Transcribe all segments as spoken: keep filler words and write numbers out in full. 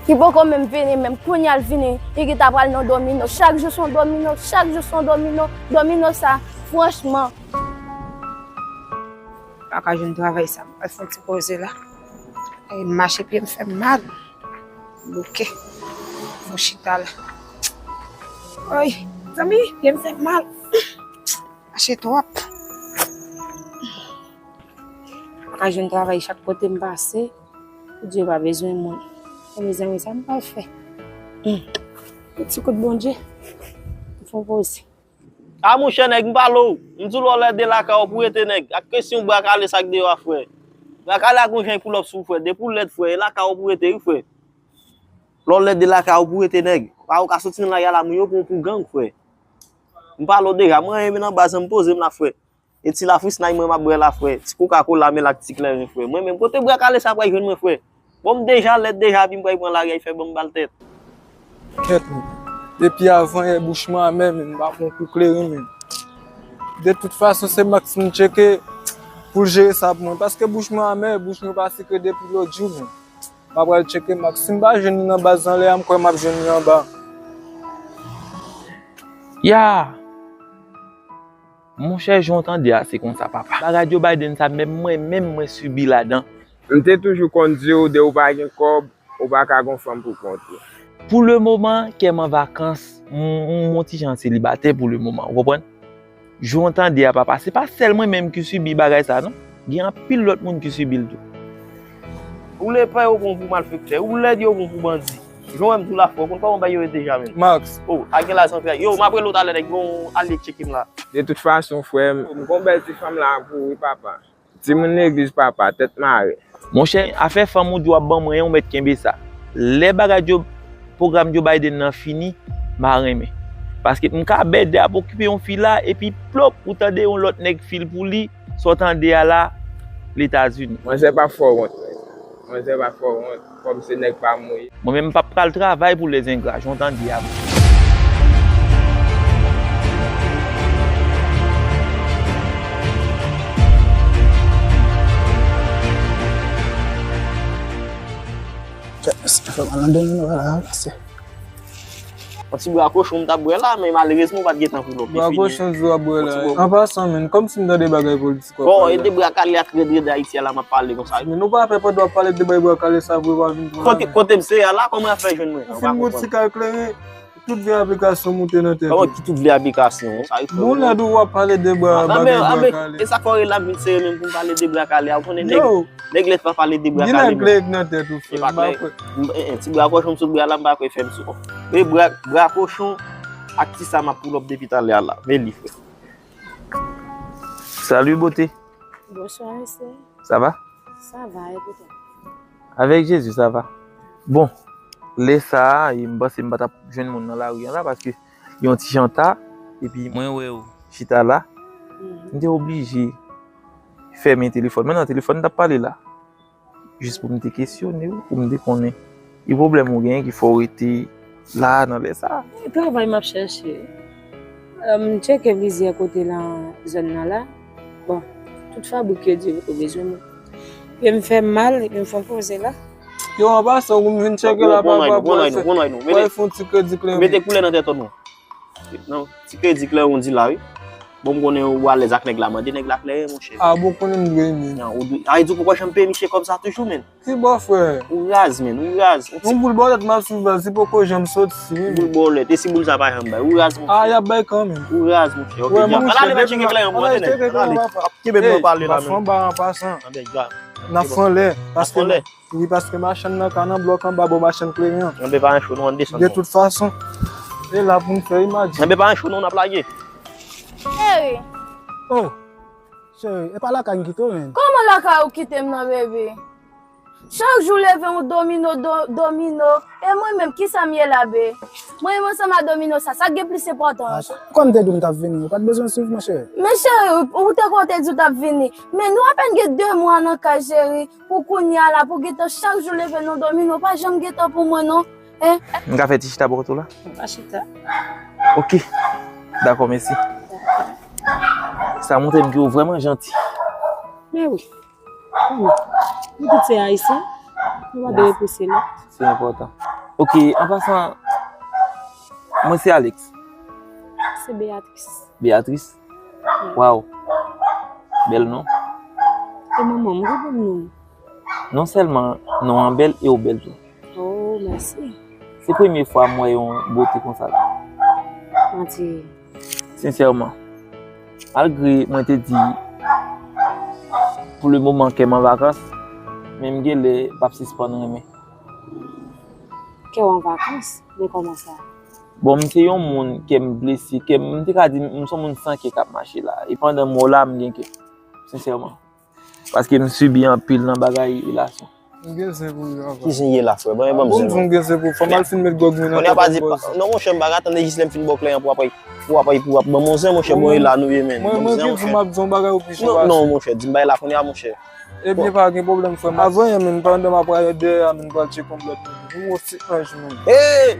Ki poko menm vini, menm kounye a l vini, li gentan pral nan domino. Chak jou se yon domino, chak jou se yon domino. Domino sa, franchman. Pa ka jwenn travay sa, m pral fè yon ti poze la. E mache pye m fè m mal. Bouke. Fon chita la. Oy, zanmi, pye m fè m mal. Mache twòp. Pa ka jwenn travay chak kote m pase. Bondye pa bezwen moun. E mezanmi, sa m pral fè? Hmm. Yon ti kout Bondye. M fè yon poze. A monchè nèg, m pale w. M di w lè w lède lakay ou pou rete nèg. Ak kesyon bra kale sa k deyò a frè. Bra kale a gon jan pou lòp sou frè. Depi w lèd frè, e lakay ou pou rete wi frè. Lè w lède lakay ou pou rete nèg. Pa ou ka soti nan lari a la moun yo pran w pou gang frè. M pale w deja, mwen renmen nan baz an m poze m la frè. E ti lafrisnay mwen m ap bwè la frè. Ti kokakola mele ak ti kleren frè. Mwen menm kote bra kale sa pral jwenn mwen frè. Bon m deja lèd deja epi m pral pran lari a, fè ban m bal tèt. Kèt men. Depi avan yè bouch mwen amè men m pa pran kou kleren men. De tout fason se Max m tcheke pou l jere sa pou mwen. Paske bouch mwen amè, bouch mwen pa sikre depi lòt jou men. M ap pral tcheke Max. Si m pa jwenn li nan baz anlè a, m kwè m ap jwenn li anba. Ya! Monchè, jan w tande a, se konsa, papa. Bagay Joe Biden sa, menm mwen menm, mwen sibi ladan. M te toujou konn di w, de ou pa gen kòb, ou pa ka gon fanm pou kont ou. Pou le moman, kè m an vakans, m, m, m on ti jan selibatè pou le moman, ou konprann? Jan w tande a, papa, se pa sèl mwen menm ki sibi bagay sa, non. Gen anpil lòt moun ki sibi l tou. Ou lepè yo pran w pou malfektè, ou lèd yo pran w pou bandi. Jan w wè m di w la frè, ou konn kòman bagay yo ye deja menm. Max. Oh, a gen lajan frè. Yo, m ap rele w talè nèg, gon ale tcheke m la. De tout fason, frè m, m gon bèl ti fanm la pou ou wi papa. Timoun legliz papa, tèt mare. Monchè, afè fanm ou di w ap ban mwen an, ou mèt kenbe sa. Lè bagay Joe, pwogram Joe Biden nan fini, m a renmen. Paske m ka bèdè ap okipe yon fi la, epi plop, ou tande yon lòt nèg fil pou li, sa w tande a la, Letazini. Manzè pa fè w wont, men. Manzè pa fè w wont. Kòm se nèg pa m ou ye. Mwen menm m p ap pral travay pou lèzengra, jan w tande a. Yon ti bra kochon m t ap bwè la, men malerezman ou pa t gen tan pou lòt. Bra kochon di w ap bwè la. An pasan, menn, kòmsi m tande bagay politik w ap pale la. Bon, e de bra kale ak rèd rèd Ayiti a la m ap pale konsa wi. Men nou pa fè pandan w ap pale de bay bra kale sa pou yo pa vin pran lajan. Kote, kote m se a la, kòman y ap fè jwenn mwen? Ou fin goute ti kal kleren, tout vye aplikasyon moute nan tèt ou. Kòman ki tout vye aplikasyon? Sa wi frè. Bon, lè w ap pale de bra, bagay bra kale. E sa k fè w rele la m vin sere menm pou m pale de bra kale a, ou konnen nèg. Nèg lèt pa pale de bra kale menm. Gen nèg nan tèt ou frè, m pa kwè. M, eh, eh, ti bra kochon m sot bwè a la, m pa kwè fè m sou. Men bra, bra kochon ak ti sa m ap pull up depi talè a la. Men li frè. Salut beauté. Bonsoir monsieur. Ça va? Ça va, et vous? Avec Jésus, ça va. Bon, lè sa a, e m panse m pa t ap jwenn moun nan lari an la, paske yon ti jan ta, epi mwen wè w chita la, m te oblije fèmen telefòn mwen nan, telefòn t ap pale la. Jis pou m te kesyone w, pou m te konnen ki pwoblèm ou genyen ki fè w rete la nan lè sa a. Travay m ap chèche. M tcheke plizyè kote nan zòn nan la. Bon, tout fabrik yo di yo bezwen moun. Pye m fè m mal, epi m fè yon poze la. Yo, an pasan, ou vin tcheke la, papa, pou al fè yon ti kredi kleren. Mete koulè nan tèt ou non. Non, ti kredi kleren ou di la, wi. Bon, m konnen ou alèz ak nèg la, mande nèg la kleren, monchè. A, bon, konnen m dwe, men. Non, ou dwe, a, e di ou poko janm peye misye kòb sa toujou, men. Ki bò, frè? Ou raz, men, ou raz. Yon boul bòlèt m ap swiv la, si poko janm soti, wi. Boul bòlèt, e si boul sa pa janm bay, ou raz, monchè. A, y ap bay kanmenm. Ou raz, monchè. Ok, byen. Al ale mèt tcheke kleren pou mwen, tande. Al ale tcheke kleren, papa. Kite m pale la, men. N ap fè yon ba an pasan. N ap fè anlè, paske Wi, paske machann nan ka nan blòk anba bò machann kleren an. Anben pa ancho non, ann desann non. De tout fason, e la pou n fè imaj. Anben pa ancho non, n ap lage. Cheri. Oh, cheri, e pa lakay m kite w, menn. Kòman lakay ou kite m nan, bebe? Chak jou leve yon domino, do-, domino. E mwen menm, kisa m ye la, be? Mwen menm ansanm a domino sa, sa k gen plis enpòtans? Kòm m te di w m t ap vini, ou pa t bezwen swiv, monchè. Men cheri, ou te konn te di w t ap vini. Men nou apèn gen de mwa nan kay, cheri. Pou kounye a la, pou gentan chak jou leve nan domino, pa janm gentan pou mwen non. Hein? M ka fè ti chita bò kote w la? Pa chita. Ok. Dakò, mèsi. Sa montre m ke w vrèman janti. Men wi. Wi. Nou tout se ayisyen. Nou pa dwe pouse lòt. Se enpòtan. Ok, an pasan, mwen se Alex. Se Beatrice. Beatrice? Wi. Waw. Bèl non. E manman m, gwo bon non. Non sèlman non an bèl e w bèl tou. Oh, mèsi. Se premye fwa m wè yon bote konsa la. Manti. Sensèman, malgre mwen te di pou le moman kè m an vakans, men m genlè p ap sispann renmen. Kè w an vakans? Men kòman sa? Bon, m se yon moun kè m blese, kè m, m te ka di m se yon moun san kè k ap mache la. E pandan m wè w la, m gen kè. Sensèman. Paske m sibi anpil nan bagay relasyon. M gen zen pou yo ankò. Ki zen ye la, frè? Ban, ban m zen non. Bon, m gen zen pou fanm al fin met gwòg mwen nan tèt mwen. Non, monchè, m pa ka tann jis lè m fin ba w kleren pou w ap, pou w ap, pou w ap ban m yon zen, monchè, bon, e la nou ye, men. Mwen, mwen gen pou m ap di yon bagay ou pi chou pase. Non, monchè, di m bagay la kounye a, monchè. Ebyen, pa gen pwoblèm, frè m. Avan yè, men, pandan m ap ale dèyè a, men, m pral tcheke yon lòt moun. Yon ti anj, men. Hey!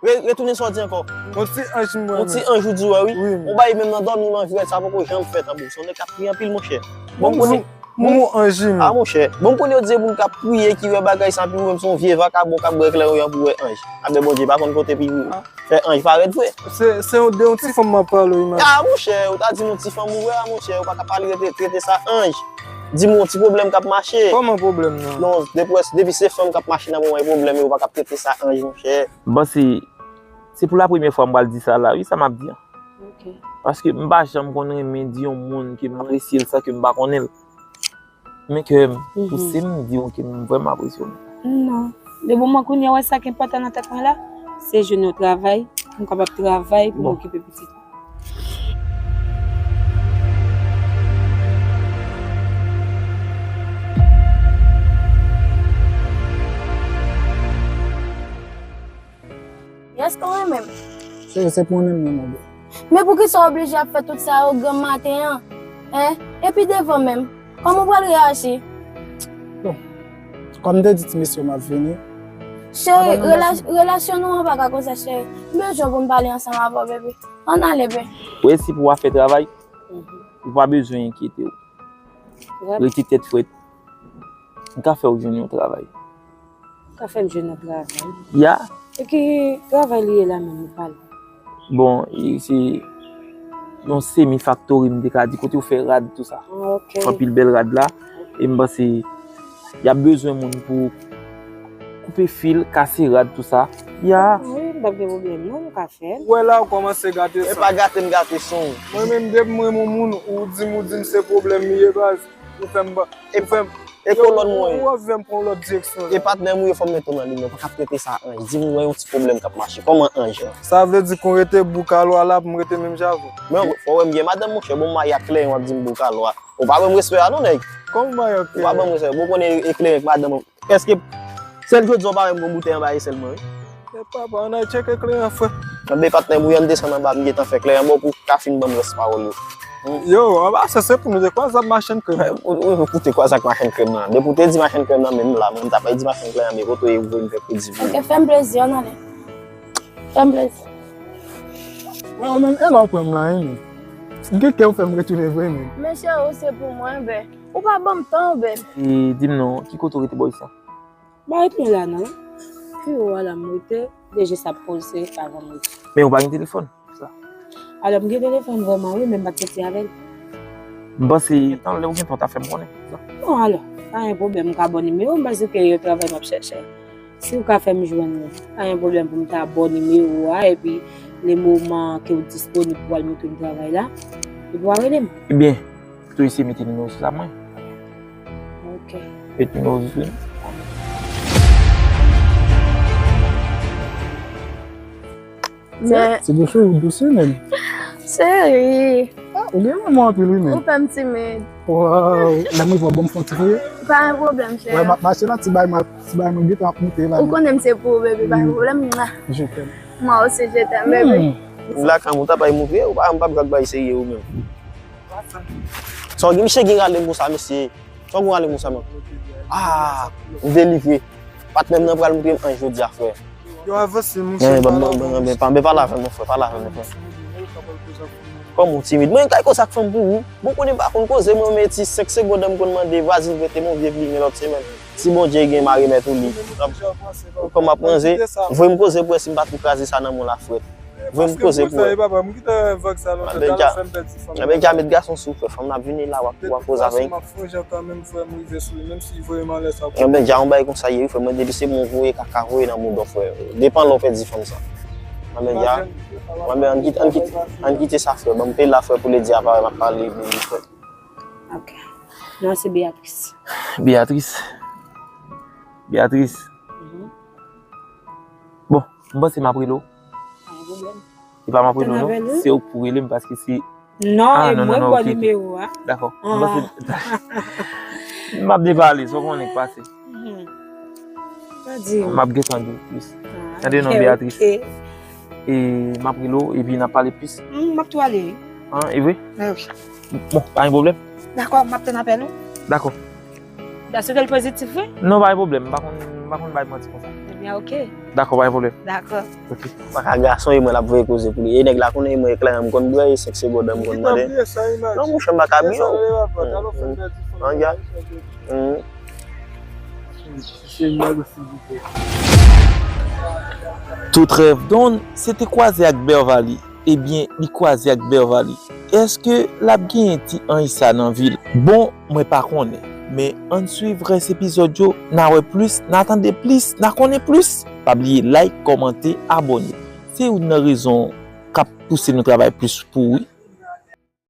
Re-, retounen sa w di ankò. Yon ti anj, mwen. Yon ti anj ou di wè, wi. Wi, men. Yon bagay menm nan dòmi m anvi wè, sa poko janm fèt, an bon. Se yon nèg k ap kriye anpil, monchè. Bon, m konnen. Moun anj, wi, men. Ah, monchè. Bon, m konnen yo di se moun k ap priye ki wè bagay sa, anpil, ou menm se yon vye vakabon k ap bwè kleren pou wè anj. Abè Bondye pa konn kote pou fè anj parèt vre. Se, se yon, de yon ti fanm m ap pale, wi, men. Ah, monchè, ou ta di m yon ti fanm ou wè, ah, monchè, ou pa ka pale, trete, trete sa anj. Di m yon ti pwoblèm k ap mache. Kòman pwoblèm nan? Non, depi, depi se fanm k ap mache nan moman e pwoblèm yo, ou pa ka trete sa anj, monchè. Bon, se, se pou la premyè fwa m pral di sa la, wi, sa m ap di an. Ok. Paske m pa janm konn renmen di yon moun ke m apresye l san ke m pa konnen l. Men ke m pouse m di w ke m vrèman apresye w. Non. Depi moman kounye a, wè sa ki enpòtan nan tèt mwen la, se jwenn yon travay, pou m kapab travay, pou m okipe pitit mwen. Èske w renmen m? Cheri, se pou w renmen m, non, boo. Men poukisa w oblije ap fè tout sa yo granm maten an? Hein? Epi devan menm, kòman w pral reyaji? Bon, kòm m te di ti mesye yo m ap vini. Cheri, rela-, relasyon nou an pa ka konsa, cheri. M bezwen pou m pale ansanm avè w, bebe. Ann ale, bebe. Ou resi pou w ap fè travay, ou pa bezwen enkyete w. Rete tèt frèt. M ka fè w jwenn yon travay. Ou ka fè m jwenn yon travay? Ya. E ki travay li ye la menm, nou pale? Bon, e se yon semi factory, m te ka di, kote yo fè rad, tou sa. Ah, ok. Anpil bèl rad la. E m panse y ap bezwen moun pou koupe fil, kase rad, tou sa. Ya. Wi, m p ap gen pwoblèm, non, nou ka fè l. Ou wè la, ou kòmanse gate sa. E pa gate m gate san w. Mwen menm, depi m renmen yon moun, ou di m, ou di m se pwoblèm li ye, baz. Ou fè m ba-, ou fè m, e kolòn mwen ye. Ou ap fè m pran lòt direksyon la. E patnè m ou ye, fò m mete w nan limyè. Ou pa ka trete sa anj. Di m ou wè yon ti pwoblèm k ap mache. Kòman anj lan? Sa vle di kon rete bouk a lwa la pou m rete menm jan avè w? Men fò w wè m gen madanm, monchè. Bon, m marye ak kleren, w ap di m bouk a lwa. Ou pa ban m respè a non, nèg. Kòman w marye ak kleren? Ou pa ban m respè. Bon, konnen e kleren k madanm ou. Èske sèl jodi a w pa wè m gon boutèy anba esèl mwen, wi? E papa, ann al tcheke kleren, frè. Anben, patnè m, wi, ann desann anba, m gentan fè kleren bò pou w ka fin ban m rès pawòl yo. Hmm. Yo, anba sa se pou nou te kwaze ak machann krèm. Ou, ou, ou koute kwaze ak machann krèm nan. Depi w te di machann krèm nan, menm la, mwen, m ta pral di machann krèm nan, men kote w ye, ou voye m fè kredi pou ou. Ok, fè m plezi, ann ale. Fè m plezi. Mwen, ou menm, e la w pran m la, hein, men. M gen kè w fè m retounen vre, men. Men cheri, ou se pou mwen, bè. Ou pa ban m tan, bè. E, di m non, ki kote w rete bò isit? M pa ret lwen la non. Pi wo a la m rete, de je sa ap koze avan m rete. Men ou pa gen telefòn, sa. Alò, m gen telefòn vrèman, wi, men m pa t soti avè l. M panse, tan lè ou gen tan, w ta fè m konnen, sa. Bon, alò, pa gen pwoblèm, m ka ba w nimewo, m panse ke yon travay m ap chèche. Si w ka fè m jwenn li, pa gen pwoblèm pou m ta ba w nimewo a, epi le moman ke w disponib pou w al montre m travay la, epi w a rele m. Ebyen, Pito eseye mete nimewo sou sa mwen. Ok. Met nimewo sou li. Ti bouch ou dous wi menm. Cheri. Ah, ou gen lanmou anpil wi menm. Ou fè m timid. Waw, lè m rive w bon m fè yon ti kriye. Pa gen pwoblèm, cheri. Wè, m ap mache la, ti bay mwen, ti bay mwen gentan ap moute la. Ou konnen m se pou ou, baby, pa gen pwoblèm. Je t'aime. Moi aussi, je t'aime, baby. Ou lakay mwen, ou t ap bay moute, ou pa, m p ap jwe ak bagay serye ou menm. Sa w gen, misye gen rale m konsa, mesye. Sa w gen rale m konsa, man. Ah, m delivre. Patnè m nan pral montre m anj jodi a, frè. Yo avanse, monchè. Men, men, men, men, men, pa, men pale avè m, mon frè, pale avè m, mon frè. Kòman w timid? Mwen, kay koze ak fanm pou ou. Bon, konnen m pa konn koze, mwen, men ti senk segonn, m konn mande vwazin prete m yon vye plimen lòt semèn. Si Bondye gen mare mèt ou li. Kòman ap ranze? Voye m koze pou wè si m pa tou kraze sa nan men w la frèt. Voye m koze pou wè. Ebyen dja met gason sou frè, fanm nan ap vini la w ap koze avè l. Ebyen dja yon bagay konsa ye wi frè, mwen depi se mwen voye kaka voye nan mouda w frè. Depan lè w pèdi fanm sa. Ebyen dja, ebyen ann kite sa frè, ban m peye la frè pou ledi a parèt m ap pale epi frè. Ok. Non se Beatrice. Beatrice. Beatrice. Bon, m panse m ap rele w. Pa gen pwoblèm. Se pa m ap rele w non. Se ou k pou rele m paske se. Non, e mwen k ba w nimewo a. Dakò. M panse. M ap depale, sa w konnen k pase. M ap gentan di w plis. Tande non, Beatrice. E m ap rele w epi n ap pale plis. M ap tou ale wi. An, e vre? Mwen wi. Bon, pa gen pwoblèm. Dakò, m ap tann apèl ou. Dakò. Dèske l pozitif vre? Non, pa gen pwoblèm. M pa konn, m pa konn bay manti konsa. Ebyen, ok. Dakò, pa gen pwoblèm. Dakò. Ok. Paka gason e mwen l ap voye koze pou li. E nèg la konnen e mwen eklè m konn bwè e sèk se gòdè m konn mande. Non, monchè, m pa ka byen. An, gade. Tout rèv Don se te kwaze ak Beverly. Ebyen, li kwaze ak Beverly. Èske l ap genyen ti anj sa nan vi l? Bon, mwen pa konnen. Men ann swiv rès epizòd yo, n a wè plis, n a tande plis, n a konnen plis. Pa bliye like, kòmante, abòne. Se youn nan rezon k ap pouse nou travay plis pou ou wi.